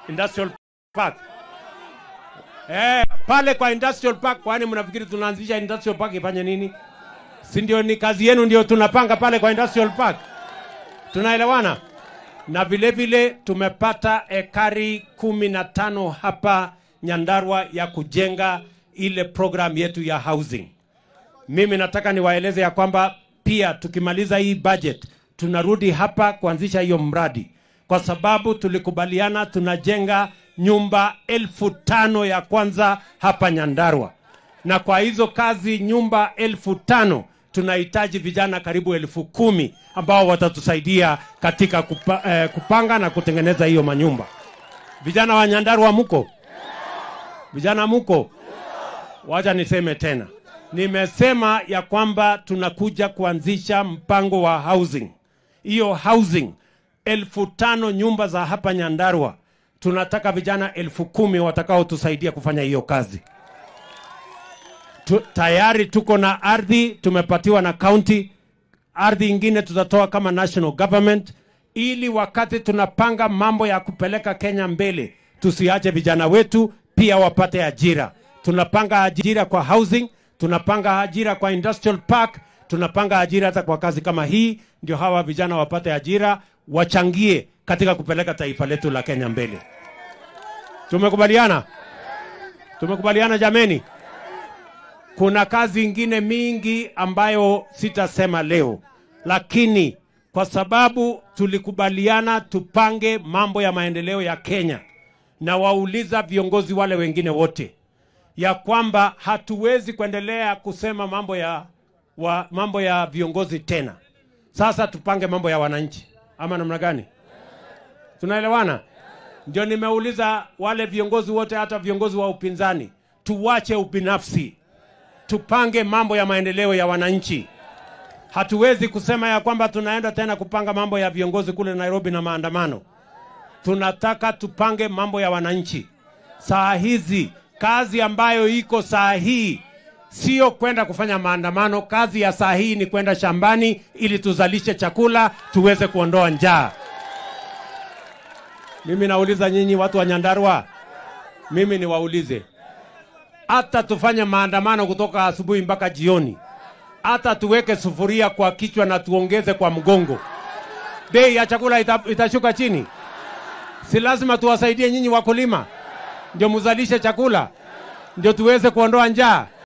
Industrial Park. Pale kwa Industrial Park, kwani mnafikiri tunaanzisha Industrial Park ifanye nini? Si ndio ni kazi yenu ndio tunapanga pale kwa Industrial Park? Tunaelewana? Na vile vile tumepata ekari 15 hapa Nyandarua ya kujenga ile program yetu ya housing. Mimi nataka niwaeleze ya kwamba pia tukimaliza hii budget tunarudi hapa kuanzisha hiyo mradi, kwa sababu tulikubaliana tunajenga nyumba 5,000 ya kwanza hapa Nyandarua. Na kwa hizo kazi nyumba 5,000 tunahitaji vijana karibu 10,000 ambao watatusaidia katika kupanga na kutengeneza hiyo manyumba. Vijana wa Nyandarua muko? Vijana muko? Wacha niseme tena. Nimesema ya kwamba tunakuja kuanzisha mpango wa housing. Hiyo housing 5,000 nyumba za hapa Nyandarua, tunataka vijana 10,000 watakao tusaidia kufanya hiyo kazi. Tayari tuko na ardhi, tumepatiwa na county. Ardhi ingine tutatoa kama national government, ili wakati tunapanga mambo ya kupeleka Kenya mbele tusiache vijana wetu pia wapate ajira. Tunapanga ajira kwa housing, tunapanga ajira kwa industrial park, tunapanga ajira hata kwa kazi kama hii, ndio hawa vijana wapate ajira, wachangie katika kupeleka taifa letu la Kenya mbele. Tumekubaliana? Tumekubaliana jameni? Kuna kazi ingine mingi ambayo sitasema leo, lakini kwa sababu tulikubaliana tupange mambo ya maendeleo ya Kenya, na wauliza viongozi wale wengine wote ya kwamba hatuwezi kuendelea kusema mambo ya viongozi tena. Sasa tupange mambo ya wananchi, ama namna gani? Tunaelewana? Ndio nimeuliza wale viongozi wote, hata viongozi wa upinzani, tuwache ubinafsi, tupange mambo ya maendeleo ya wananchi. Hatuwezi kusema ya kwamba tunaenda tena kupanga mambo ya viongozi kule Nairobi na maandamano. Tunataka tupange mambo ya wananchi. Saa hizi kazi ambayo iko saa hii sio kwenda kufanya maandamano. Kazi ya saa hii ni kwenda shambani ili tuzalishe chakula, tuweze kuondoa njaa. Mimi nauliza nyinyi watu wa Nyandarua, mimi niwaulize, hata tufanye maandamano kutoka asubuhi mpaka jioni, hata tuweke sufuria kwa kichwa na tuongeze kwa mgongo, bei ya chakula itashuka chini? Si lazima tuwasaidie nyinyi wakulima ndio muzalishe chakula, ndio tuweze kuondoa njaa?